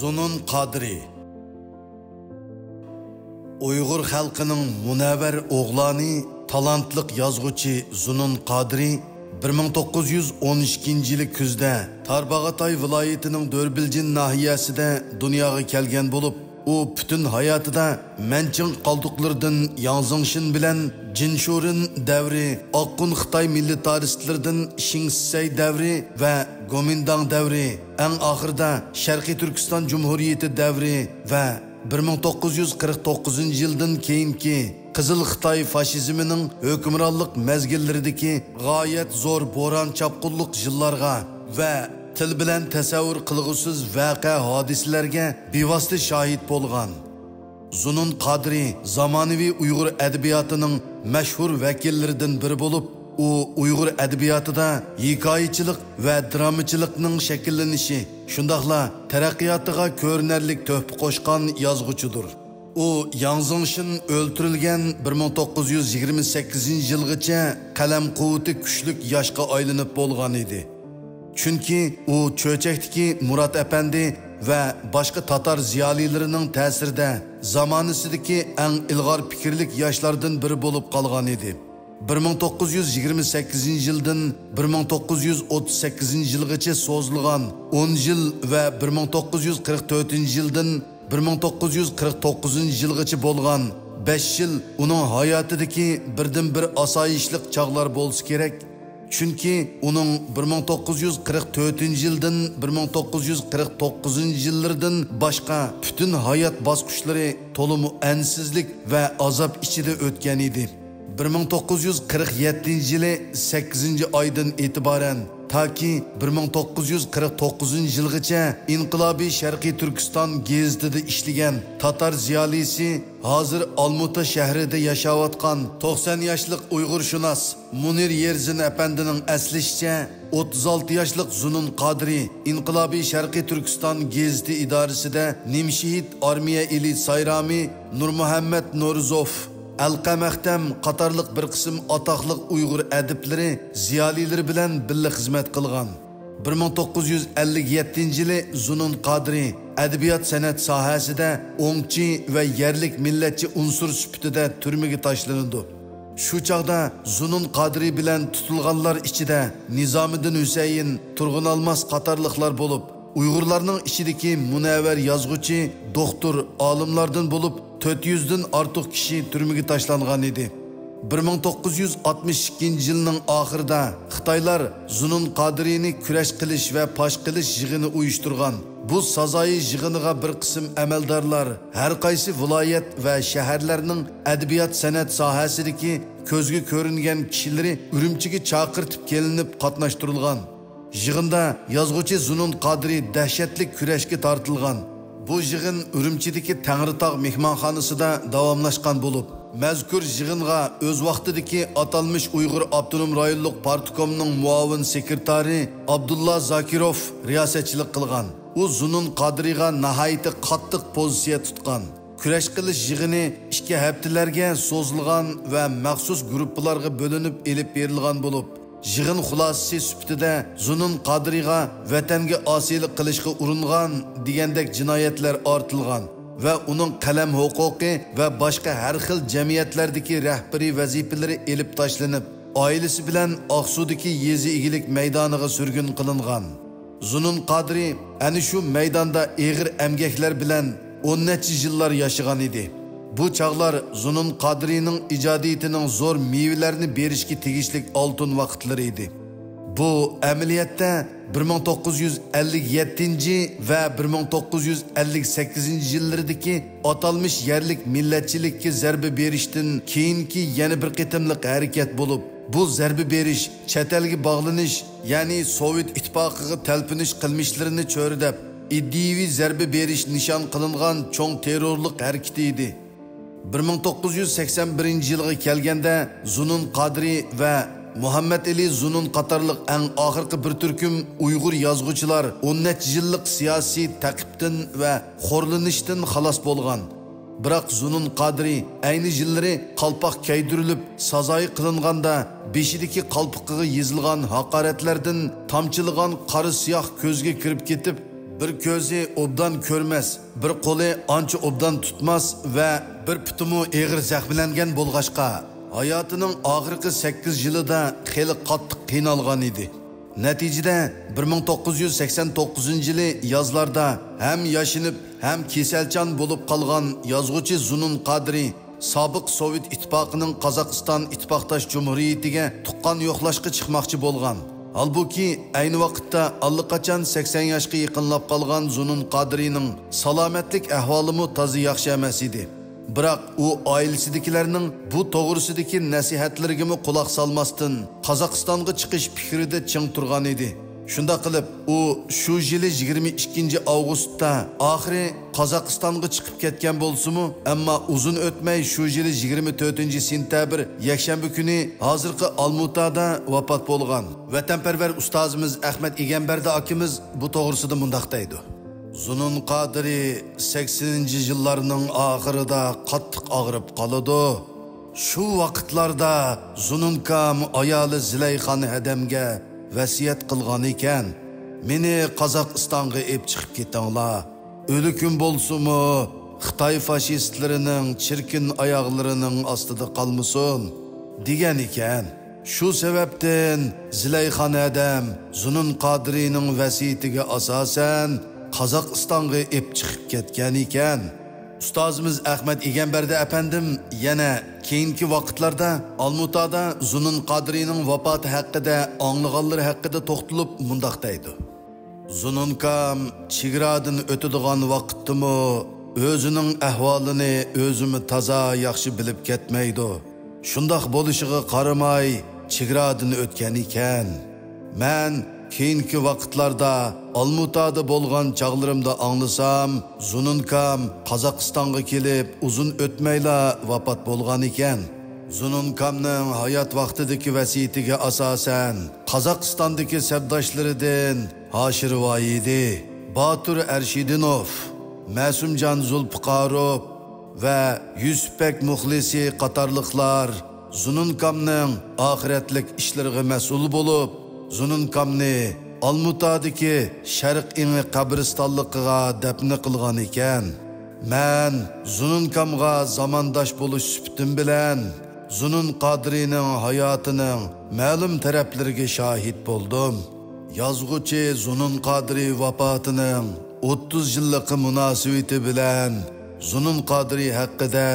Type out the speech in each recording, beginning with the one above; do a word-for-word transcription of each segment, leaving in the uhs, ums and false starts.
زۇنۇن قادىرى. ئۇيغۇر خەلقىنىڭ مۇنەۋۋەر ئوغلانى، تالانتلىق يازغۇچى زۇنۇن قادىرى بىر مىڭ توققۇز يۈز ئون ئىككىنچى يىلى كۈزدە تارباغاتاي ۋىلايىتىنىڭ دۆربىلجىن ناھىيەسىدە دۇنياغا كەلگەن بولۇپ، ئۇ پۈتۈن ھاياتىدا مەنچىڭ قالدۇقلىرىدىن ياڭ زېڭشىن بىلەن جىنشۇرېن دەۋرى، ئاققۇن خىتاي مىلىتارىستلىرىدىن شېڭ شىسەي دەۋرى ۋە گومىنداڭ دەۋرى، ئەڭ ئاخىرىدا شەرقىي تۈركىستان جۇمھۇرىيىتى دەۋرى ۋە بىر مىڭ توققۇز يۈز قىرىق توققۇزىنچى يىلدىن كېيىنكى قىزىل خىتاي فاشىزمىنىڭ ھۆكۈمرانلىق مەزگىللىرىدىكى غايەت زور بوران-چاپقۇنلۇق يىللارغا ۋە تىل بىلەن تەسەۋۋۇر قىلغۇسىز ۋەقە-ھادىسىلەرگە بىۋاسىتە شاھىت بولغان. زۇنۇن قادىرى زامانىۋى ئۇيغۇر ئەدەبىياتىنىڭ مەشھۇر ۋەكىللىرىدىن بىرى بولۇپ، ئۇ ئۇيغۇر ئەدەبىياتىدا ھېكايىچىلىق ۋە درامىچىلىقنىڭ شەكىللىنىشى، شۇنداقلا تەرەققىياتىغا كۆرۈنەرلىك تۆھپە قوشقان يازغۇچىدۇر. ئۇ ياڭ زېڭشىن ئۆلتۈرۈلگەن بىر مىڭ توققۇز يۈز يىگىرمە سەككىزىنچى يىلغىچە قەلەم قۇۋۋىتى كۈچلۈك ياشقا ئايلىنىپ بولغان ئىدى. چۈنكى ئۇ چۆچەكتىكى مۇرات ئەپەندى ۋە باشقا تاتار زىيالىيلىرىنىڭ تەسىرىدە زامانىسىدىكى ئەڭ ئىلغار پىكىرلىك ياشلاردىن بىرى بولۇپ قالغان ئىدى. بىر مىڭ توققۇز يۈز يىگىرمە سەككىزىنچى يىلدىن بىر مىڭ توققۇز يۈز ئوتتۇز سەككىزىنچى يىلغىچە سوزۇلغان ئون يىل ۋە بىر مىڭ توققۇز يۈز قىرىق تۆتىنچى يىلدىن بىر مىڭ توققۇز يۈز قىرىق توققۇزىنچى يىلغىچە بولغان بەش يىل ئۇنىڭ ھاياتىدىكى بىردىنبىر ئاسايىشلىق چاغلار بولسا كېرەك. چۈنكى ئۇنىڭ بىر مىڭ توققۇز يۈز قىرىق تۆتىنچى يىلدىن بىر مىڭ توققۇز يۈز قىرىق توققۇزىنچى يىللىرىدىن باشقا پۈتۈن ھايات باسقۇچلىرى تولىمۇ ئەنسىزلىك ۋە ئازاب ئىچىدە ئۆتكەن ئىدى. بىر مىڭ توققۇز يۈز قىرىق يەتتىنچى يىلى سەككىزىنچى ئايدىن ئېتىبارەن تاكى بىر مىڭ توققۇز يۈز قىرىق توققۇزىنچى يىلغىچە ئىنقىلابىي شەرقىي تۈركىستان گېزىتىدە ئىشلىگەن تاتار زىيالىيسى، ھازىر ئالمۇتا شەھىرىدە ياشاۋاتقان توقسان ياشلىق ئۇيغۇرشۇناس مۇنىر يېرزىن ئەپەندىنىڭ ئەسلىشىچە، ئوتتۇز ئالتە ياشلىق زۇنۇن قادىرى ئىنقىلابىي شەرقىي تۈركىستان گېزىتى ئىدارىسىدە نىمشېھىت ئارمىيە ئېلى سايرامى، نۇرمۇھەممەت نورۇزوف، ئەلقەم ئەختەم قاتارلىق بىر قىسىم ئاتاقلىق ئۇيغۇر ئەدىبلىرى، زىيالىيلىرى بىلەن بىللە خىزمەت قىلغان. بىر مىڭ توققۇز يۈز ئەللىك يەتتىنچى يىلى زۇنۇن قادىرى ئەدەبىيات-سەنئەت ساھەسىدە ئوڭچى ۋە يەرلىك مىللەتچى ئۇنسۇر سۈپىتىدە تۈرمىگە تاشلىنىدۇ. شۇ چاغدا زۇنۇن قادىرى بىلەن تۇتۇلغانلار ئىچىدە نىزامىدىن ھۈسەيىن، تۇرغۇن ئالماس قاتارلىقلار بولۇپ، ئۇيغۇرلارنىڭ ئىچىدىكى مۇنەۋۋەر يازغۇچى، دوختۇر، ئالىملاردىن بولۇپ، تۆت يۈزدىن ئارتۇق كىشى تۈرمىگە تاشلانغان ئىدى. بىر مىڭ توققۇز يۈز ئاتمىش ئىككىنچى يىلنىڭ ئاخىرىدا خىتايلار زۇنۇن قادىرىنى كۈرەش قىلىش ۋە پاش قىلىش يىغىنى ئۇيۇشتۇرغان. بۇ سازايى يىغىنىغا بىر قىسىم ئەمەلدارلار، ھەر قايسى ۋىلايەت ۋە شەھەرلەرنىڭ ئەدەبىيات-سەنئەت ساھەسىدىكى كۆزگە كۆرۈنگەن كىشىلىرى ئۈرۈمچىگە چاقىرتىپ كېلىنىپ قاتناشتۇرۇلغان. يىغىندا يازغۇچى زۇنۇن قادىرى دەھشەتلىك كۈرەشكە تارتىلغان. بۇ يىغىن ئۈرۈمچىدىكى تەڭرىتاغ مېھمانخانىسىدا داۋاملاشقان بولۇپ، مەزكۇر يىغىنغا ئۆز ۋاقتىدىكى ئاتالمىش ئۇيغۇر ئاپتونوم رايونلۇق پارتكومنىڭ مۇئاۋىن سېكرېتارى ئابدۇللا زاكىروف رىياسەتچىلىك قىلغان. ئۇ زۇنۇن قادىرىغا ناھايىتى قاتتىق پوزىتسىيە تۇتقان. كۈرەش قىلىش يىغىنى ئىككى ھەپتىلەرگە سوزۇلغان ۋە مەخسۇس گۇرۇپپىلارغا بۆلۈنۈپ ئېلىپ بېرىلغان بولۇپ، يىغىن خۇلاسىسى سۈپىتىدە زۇنۇن قادىرىغا ۋەتەنگە ئاسىيلىق قىلىشقا ئۇرۇنغان دېگەندەك جىنايەتلەر ئارتىلغان ۋە ئۇنىڭ قەلەم ھوقۇقى ۋە باشقا ھەر خىل جەمئىيەتلەردىكى رەھبىرىي ۋەزىپىلىرى ئېلىپ تاشلىنىپ، ئائىلىسى بىلەن ئاقسۇدىكى يېزا ئىگىلىك مەيدانىغا سۈرگۈن قىلىنغان. زۇنۇن قادىرى ئەنە شۇ مەيداندا ئېغىر ئەمگەكلەر بىلەن ئون نەچچە يىللار ياشىغان ئىدى. بۇ چاغلار زۇنۇن قادىرىنىڭ ئىجادىيىتىنىڭ زور مېۋىلەرنى بېرىشكە تېگىشلىك ئالتۇن ۋاقىتلىرى ئىدى. بۇ ئەمەلىيەتتە بىر مىڭ توققۇز يۈز ئەللىك يەتتىنچى ۋە بىر مىڭ توققۇز يۈز ئەللىك سەككىزىنچى يىللىرىدىكى ئاتالمىش يەرلىك مىللەتچىلىككە زەربە بېرىشتىن كېيىنكى يەنە بىر قېتىملىق ھەرىكەت بولۇپ، بۇ زەربە بېرىش چەت ئەلگە باغلىنىش، يەنى سوۋېت ئىتتىپاقىغا تەلپۈنۈش قىلمىشلىرىنى چۆرىدەپ، ئىدىيىۋى زەربە بېرىش نىشان قىلىنغان چوڭ تېررورلۇق ھەرىكىتى ئىدى. بىر مىڭ توققۇز يۈز سەكسەن بىرىنچى يىلغا كەلگەندە، زۇنۇن قادىرى ۋە مۇھەممەد ئېلى زۇنۇن قاتارلىق ئەڭ ئاخىرقى بىر تۈركۈم ئۇيغۇر يازغۇچىلار ئون نەچچە يىللىق سىياسىي تەقىبتىن ۋە خورلىنىشتىن خالاس بولغان. بىراق زۇنۇن قادىرى ئەينى يىللىرى قالپاق كىيدۈرۈلۈپ، سازايى قىلىنغاندا، بېشىدىكى قالپىقىغا يېزىلغان ھاقارەتلەردىن تامچىلىغان قارا سىياھ كۆزگە كىرىپ كېتىپ، بىر كۆزى ئوبدان كۆرمەس، بىر قولى ئانچە ئوبدان تۇتماس ۋە بىر پۇتىمۇ ئېغىر زەخىملەنگەن بولغاچقا، ھاياتىنىڭ ئاخىرقى سەككىز يىلىدا خېلى قاتتىق قىينالغان ئىدى. نەتىجىدە، بىر مىڭ توققۇز يۈز سەكسەن توققۇزىنچى يىلى يازلاردا ھەم ياشىنىپ، ھەم كېسەلچان بولۇپ قالغان يازغۇچى زۇنۇن قادىرى سابىق سوۋېت ئىتتىپاقىنىڭ قازاقىستان ئىتتىپاقداش جۇمھۇرىيىتىگە تۇغقان يوقلاشقا چىقماقچى بولغان. ھالبۇكى، ئەينى ۋاقىتتا ئاللىقاچان سەكسەن ياشقا يېقىنلاپ قالغان زۇنۇن قادىرىنىڭ سالامەتلىك ئەھۋالىمۇ تازا ياخشى ئەمەس ئىدى. بىراق ئۇ ئائىلىسىدىكىلەرنىڭ بۇ توغرىسىدىكى نەسىھەتلىرىگىمۇ قۇلاق سالماستىن، قازاقىستانغا چىقىش پىكرىدە چىڭ تۇرغان ئىدى. شۇنداق قىلىپ، ئۇ شۇ يىلى يىگىرمە ئىككىنچى ئاۋغۇستتا ئاخىرى قازاقىستانغا چىقىپ كەتكەن بولسىمۇ، ئەمما ئۇزۇن ئۆتمەي شۇ يىلى يىگىرمە تۆتىنچى سېنتەبىر يەكشەنبە كۈنى ھازىرقى ئالمۇتادا ۋاپات بولغان. ۋەتەنپەرۋەر ئۇستازىمىز ئەخمەت ئىگەمبەردى ئاكىمىز بۇ توغرىسىدا مۇنداق دەيدۇ. زۇنۇن قادىرى سەكسىنىنچى يىللارنىڭ ئاخىرىدا قاتتىق ئاغرىپ قالىدۇ. شۇ ۋاقىتلاردا زۇنۇنكام ئايالى زىلەيخان ھەدەمگە ۋەسىيەت قىلغان ئىكەن، مېنى قازاقىستانغا ئېپ چىقىپ كېتىڭلار. ئۆلۈكۈم بولسىمۇ، خىتاي فاشىستلىرىنىڭ چىركىن ئاياغلىرىنىڭ ئاستىدا قالمىسۇن، دېگەن ئىكەن. شۇ سەۋەبتىن زىلەيخان ھەدەم زۇنۇن قادىرىنىڭ ۋەسىيىتىگە ئاساسەن، قازاقىستانغا ئېپ چىقىپ كەتكەن ئىكەن. ئۇستازىمىز ئەخمەت ئىگەمبەردى ئەپەندىم يەنە كېيىنكى ۋاقىتلاردا ئالمۇتادا زۇنۇن قادىرىنىڭ ۋاپاتى ھەققىدە ئاڭلىغانلىرى ھەققىدە توختىلىپ مۇنداق دەيدۇ. زۇنۇنكام چېگرادىن ئۆتىدىغان ۋاقىتتىمۇ ئۆزىنىڭ ئەھۋالىنى ئۆزىمۇ تازا ياخشى بىلىپ كەتمەيدۇ. شۇنداق بولۇشىغا قارىماي، چېگرادىن ئۆتكەن ئىكەن. مەن كېيىنكى ۋاقىتلاردا ئالمۇتادا بولغان چاغلىرىمدا ئاڭلىسام، زۇنۇنكام قازاقىستانغا كېلىپ، ئۇزۇن ئۆتمەيلا ۋاپات بولغان ئىكەن. زۇنۇنكامنىڭ ھايات ۋاقتىدىكى ۋەسىيىتىگە ئاساسەن، قازاقىستاندىكى سەپداشلىرىدىن ھاشىر ۋاھىدى، باتۇر ئەرشىدىنوف، مەسۇمجان زۇلپىقاروف ۋە يۈسۈپبەگ مۇخلىسى قاتارلىقلار زۇنۇنكامنىڭ ئاخىرەتلىك ئىشلىرىغا مەسئۇل بولۇپ، زۇنۇنكامنى ئالمۇتادىكى شەرق ئېڭى قەبرىستانلىقىغا دەپنە قىلغان ئىكەن. مەن زۇنۇنكامغا زامانداش بولۇش سۈپىتىم بىلەن زۇنۇن قادىرىنىڭ ھاياتىنىڭ مەلۇم تەرەپلىرىگە شاھىت بولدۇم. يازغۇچى زۇنۇن قادىرى ۋاپاتىنىڭ ئوتتۇز يىللىقى مۇناسىۋىتى بىلەن زۇنۇن قادىرى ھەققىدە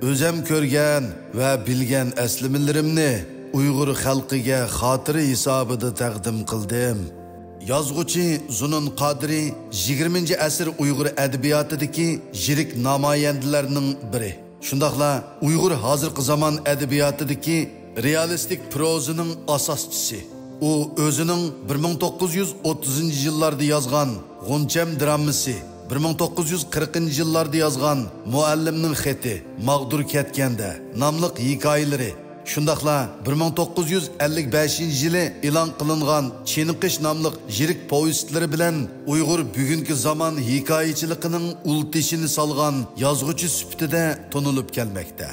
ئۆزەم كۆرگەن ۋە بىلگەن ئەسلىمىلىرىمنى ئۇيغۇر خەلقىگە خاتىرە ھېسابىدا تەقدىم قىلدىم. يازغۇچى زۇنۇن قادىرى يىگىرمىنچى ئەسىر ئۇيغۇر ئەدەبىياتىدىكى يىرىك نامايەندىلەرنىڭ بىرى. شۇنداقلا ئۇيغۇر ھازىرقى زامان ئەدەبىياتىدىكى رېئالىستىك پروزىنىڭ ئاساسچىسى. ئۇ ئۆزىنىڭ بىر مىڭ توققۇز يۈز ئوتتۇزىنچى يىللاردا يازغان غۇنچەم دراممىسى، بىر مىڭ توققۇز يۈز قىرىقىنچى يىللاردا يازغان مۇئەللىمنىڭ خېتى، ماغدۇر كەتكەندە ناملىق ھېكايىلىرى، شۇنداقلا بىر مىڭ توققۇز يۈز ئەللىك بەشىنچى يىلى ئېلان قىلىنغان چېنىقىش ناملىق يىرىك پوۋېستلىرى بىلەن ئۇيغۇر بۈگۈنكى زامان ھېكايىچىلىقىنىڭ ئۇل تېشىنى سالغان يازغۇچى سۈپىتىدە تونۇلۇپ كەلمەكتە.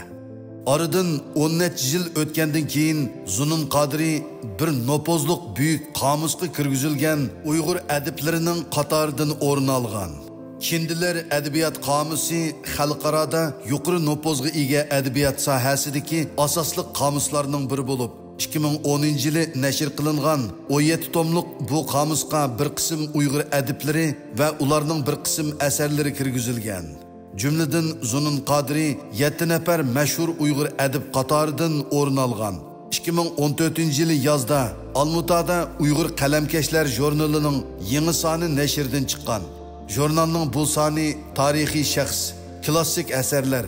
ئارىدىن ئون نەچچە يىل ئۆتكەندىن كېيىن، زۇنۇن قادىرى بىر نوپۇزلۇق بۈيۈك قامۇسقا كىرگۈزۈلگەن ئۇيغۇر ئەدىبلىرىنىڭ قاتارىدىن ئورۇن ئالغان. كىندىلەر ئەدەبىيات قامۇسى خەلقئارادا يۇقىرى نوپۇزغا ئىگە ئەدەبىيات ساھەسىدىكى ئاساسلىق قامۇسلارنىڭ بىرى بولۇپ، ئىككى مىڭ ئونىنچى يىلى نەشر قىلىنغان ئون يەتتە توملۇق بۇ قامۇسقا بىر قىسىم ئۇيغۇر ئەدىبلىرى ۋە ئۇلارنىڭ بىر قىسىم ئەسەرلىرى كىرگۈزۈلگەن. جۈملىدىن زۇنۇن قادىرى يەتتە نەپەر مەشھۇر ئۇيغۇر ئەدىب قاتارىدىن ئورۇن ئالغان. ئىككى مىڭ ئون تۆتىنچى يىلى يازدا ئالمۇتادا ئۇيغۇر قەلەمكەشلەر ژۇرنىلىنىڭ يېڭى سانى نەشردىن چىققان. ژۇرنالنىڭ بۇ سانى تارىخىي شەخس، كلاسسىك ئەسەرلەر،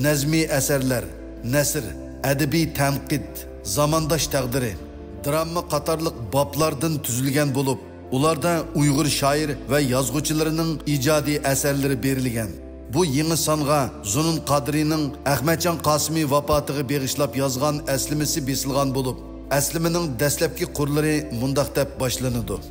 نەزمىي ئەسەرلەر، نەسر، ئەدەبىي تەنقىد، زامانداش تەقدىرى، دىرامما قاتارلىق بابلاردىن تۈزۈلگەن بولۇپ، ئۇلاردا ئۇيغۇر شائىر ۋە يازغۇچىلىرىنىڭ ئىجادىي ئەسەرلىرى بېرىلگەن. بۇ يېڭى سانغا زۇنۇن قادىرىنىڭ ئەخمەتجان قاسىمى ۋاپاتىغا بېغىشلاپ يازغان ئەسلىمىسى بېسىلغان بولۇپ، ئەسلىمىنىڭ دەسلەپكى قۇرلىرى مۇنداق دەپ باشلىنىدۇ.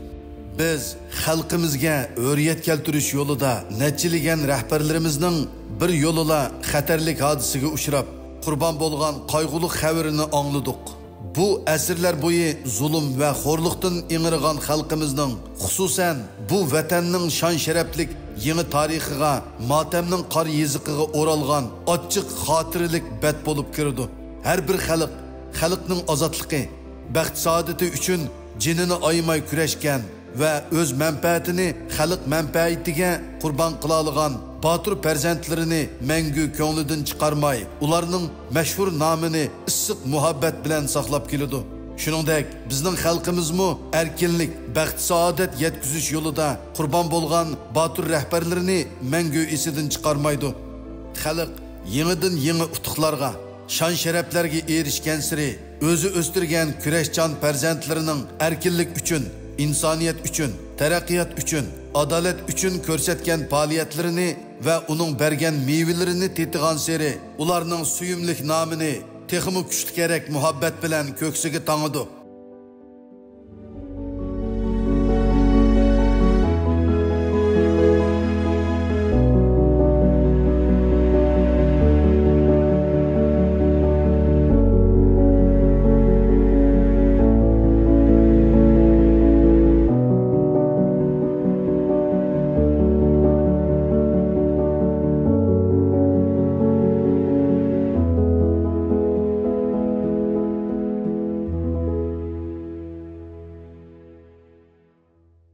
بىز خەلقىمىزگە ھۆرىيەت كەلتۈرۈش يولىدا نەچچىلىگەن رەھبەرلىرىمىزنىڭ بىر يولىلا خەتەرلىك ھادىسىگە ئۇچراپ، قۇربان بولغان قايغۇلۇق خەۋىرىنى ئاڭلىدۇق. بۇ ئەسىرلەر بويى زۇلۇم ۋە خورلۇقتىن ئىڭرىغان خەلقىمىزنىڭ، خۇسۇسەن، بۇ ۋەتەننىڭ شان-شەرەپلىك يېڭى تارىخىغا، ماتەمنىڭ قارا يېزىقىغا ئورالغان ئاچچىق خاتىرىلىك بەت بولۇپ كىرىدۇ. ھەر بىر خەلق، خەلقنىڭ ئازادلىقى، بەخت-سائادىتى ئۈچۈن جېنىنى ئايىماي كۈرەشكەن ۋە ئۆز مەنپەئەتىنى خەلق مەنپەئەتىگە قۇربان قىلالىغان باتۇر پەرزەنتلىرىنى مەڭگۈ كۆڭلىدىن چىقارماي، ئۇلارنىڭ مەشھۇر نامىنى ئىسسىق مۇھەببەت بىلەن ساقلاپ كېلىدۇ. شۇنىڭدەك، بىزنىڭ خەلقىمىزمۇ ئەركىنلىك، بەخت-سائادەت يەتكۈزۈش يولىدا قۇربان بولغان باتۇر رەھبەرلىرىنى مەڭگۈ ئېسىدىن چىقارمايدۇ. خەلق يېڭىدىن يېڭى ئۇتۇقلارغا، شان-شەرەپلەرگە ئېرىشكەنسېرى، ئۆزى ئۆستۈرگەن كۈرەشچان پەرزەنتلىرىنىڭ ئەركىنلىك ئۈچۈن، ئىنسانىيەت ئۈچۈن، تەرەققىيات ئۈچۈن، ئادالەت ئۈچۈن كۆرسەتكەن پائالىيەتلىرىنى ۋە ئۇنىڭ بەرگەن مېۋىلىرىنى تېتىغانسېرى، ئۇلارنىڭ سۆيۈملۈك نامىنى تېخىمۇ كۈچلۈكرەك مۇھەببەت بىلەن كۆكسىگە تاڭىدۇ.